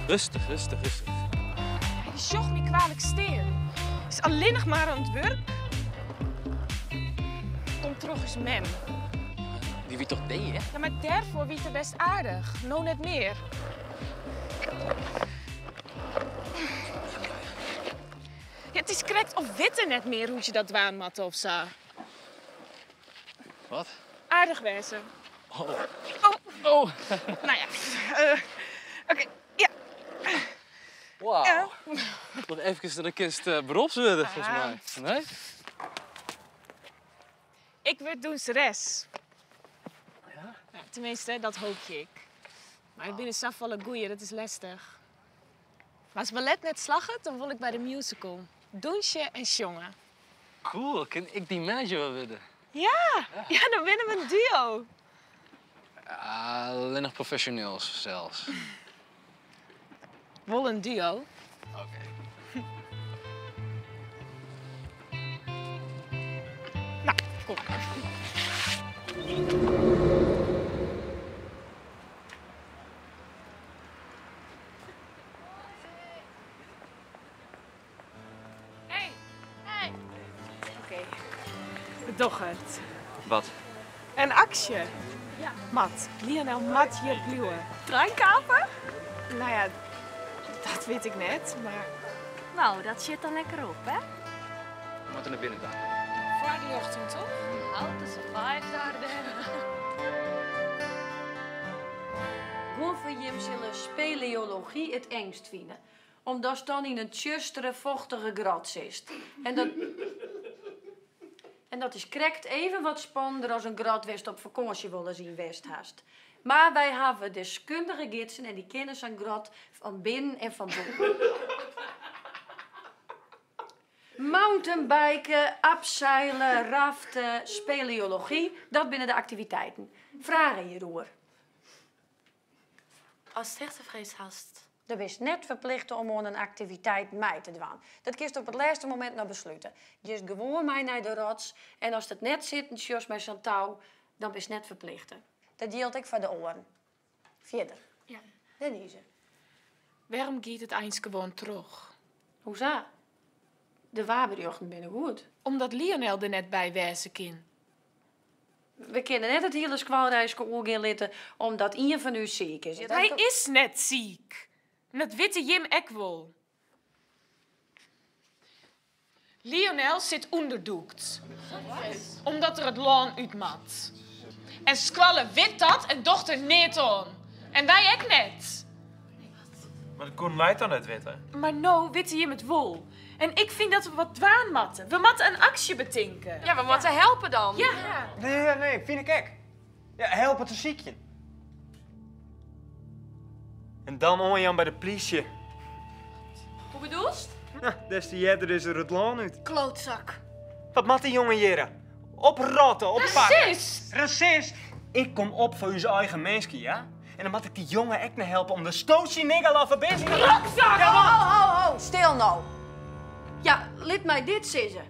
Rêstich, rêstich, rêstich. Dy sjocht my kwalik stean. Is allinnich mar oan it wurk. Komt troch ús mem. Dy wie toch dea, hè? Ja, mar dêrfoar wie er bêst aardich. No net mear. Ja, it is krekt of wit er net mear hoe't je dat dwaan moatte of sa. Wat? Aardich wêze. Oh. Oh. Oh. Nou ja, oké, ja. Wauw. Ja. Noch efkes en dan kinst berops wurde, folgens my. Nee? Ik wurd dûnseres. Ja? Ja, teminsten, dat hoopje ik. Mar der binne safolle goeie, dat is lestich. Mar as ballet net slagget, dan wol ik by de musical. Dûnsje en sjonge. Cool, kin ik dyn manager wol wurde? Ja, ja, dan binne we in duo. Ja, allinnich profesjoneel sels. Wol in duo. Oké. No, kom. Hey. Hey. Oké, we dogge it. Wat? In aksje. Ja. Moat. Lionel moat hjir bliuwe. Trein kape? No ja, dat wit ik net, mar... No, dat sjit dan lekker op, hè? We moatte nei binnen ta. Foarljochting, toch? How to survive de Ardennen. Guon fan jim sille speleology it engst fine, omdatst dan yn in tsjustere, fochtige grot sitst. En dat, en dat is krekt even wat spannender as in grot wêr'tst op fakânsje wolris yn west hast. Mar wy hawwe deskundige gidsen en dy kinne sa'n grot fan binnen en fan bûten. Mountainbiken, abseile, rafte, speleology, dat binne de aktiviteiten. Fragen hjiroer? Ast hichtefrees hast. Do bist net ferplichte om oan in aktiviteit mei te dwaan. Dat kinst op it lêste momint noch beslute. Giest gewoan mei nei de rots en ast it net sitten sjochst mei sa'n tou, dan bist net ferplichte. Dat jildt ek foar de oaren. Fierder. Ja. Denise. Wêrom giet it eins gewoan troch? Hoesa? De waarberjochten binne goed. Omdat Lionel der net by wêze kin. We kinne net it hiele skoalreiske oergean litte omdat ien fan ús siik is. Hy is net siik. En dat witte jim ek wol. Lionel sit ûnderdûkt. Omdat er it lân út moat. En skoalle wit dat en docht der neat oan. En wy ek net. Mar dat koenen wy toch net witte? Mar no witte jim it wol. En ik fyn dat we wat dwaan moatte. We moatte in aksje betinke. Ja, we moatte helpe dan. Ja. Nee, nee, fyn ik ek. Ja, helpe te sykjen. En dan oanjaan by de plysje. Hoe bedoelst? Ja, des te earder is er it lân út. Klootzak. Wat moat dy jonge hjirre? Oprotte, oppakke. Rasist! Rasist? Ik kom op foar ús eigen minsken, ja? En dan moat ik dy jonge ek noch helpe om de stootje niggerlaffe bist. Klootzak! Ja, wat? Ho, ho, ho, stil no. Ja, lit my dit sizze.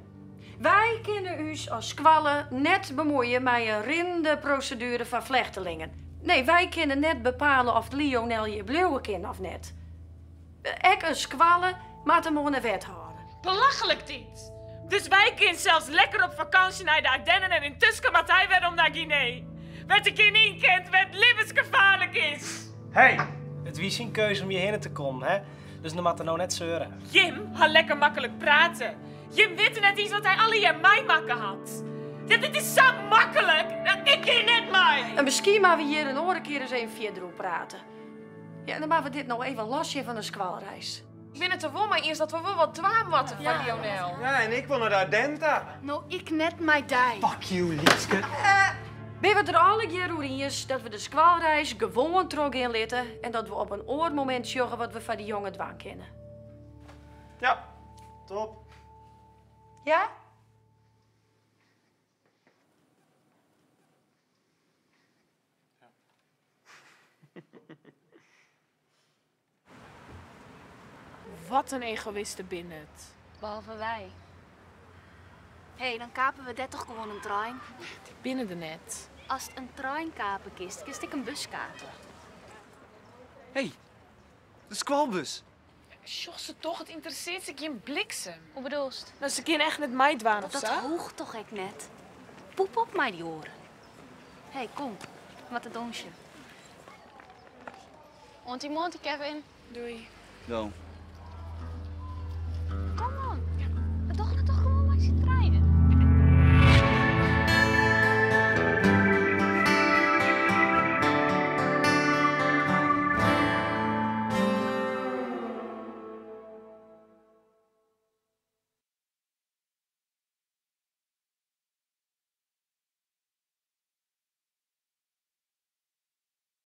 Wy kinne ús as skoalle net bemuoie mei in rinnende proseduere foar flechtelingen. Nee, wy kinne net bepale oft Lionel hjir bliuwe kin of net. Ek in skoalle moat him oan de wet hâlde. Belachlik dit! Dus wy kin sels lekker op fakânsje nei de Ardennen en yntusken moat hy werom nei Guinee, wêr't er gjin ien kent, wêr't libbensgefaarlik is. Hey, it wie syn keuze om hjirhinne te kommen, hè? Dus dan moat er no net seure. Jim ha lekker maklik praten. Jim witte net iens wat hy allegear meimakke hat. Ja, dit is sa maklik. Ik gean net mei. En miskien moatte we hjir in oare kear ris even fierder oer prate. Ja, en dan moatte we dit no even los sjen fan de skoalreis. Ik bin it der wol mei iens dat we wol wat dwaan moatte foar Lionel. Ja, en ik wol nei de Ardennen ta. No, ik net mei dy. Fuck you, Lietske. Binne we der allegear oer iens dat we de skoalreis gewoan trochgean litte en dat we op in oar momint sjogge wat we foar dy jonge dwaan kinne? Ja, top. Ja? Wat in egoïsten binne it. Behalve wy. Hé, dan kape we dêr toch gewoan in trein? Dy binne der net. Ast in trein kape kinst, kinst ek in bus kape. Hé, De skoalbus. Sjoch se toch, it ynteressearret se gjin bliksem. Hoe bedoelst? No, se kin echt net meidwaan of Dat sa. hoecht toch ek net? Poep op mei dy oaren. Hé, kom. Wat in dûnsje. Oant dy moarn, Kevin. Doei. No.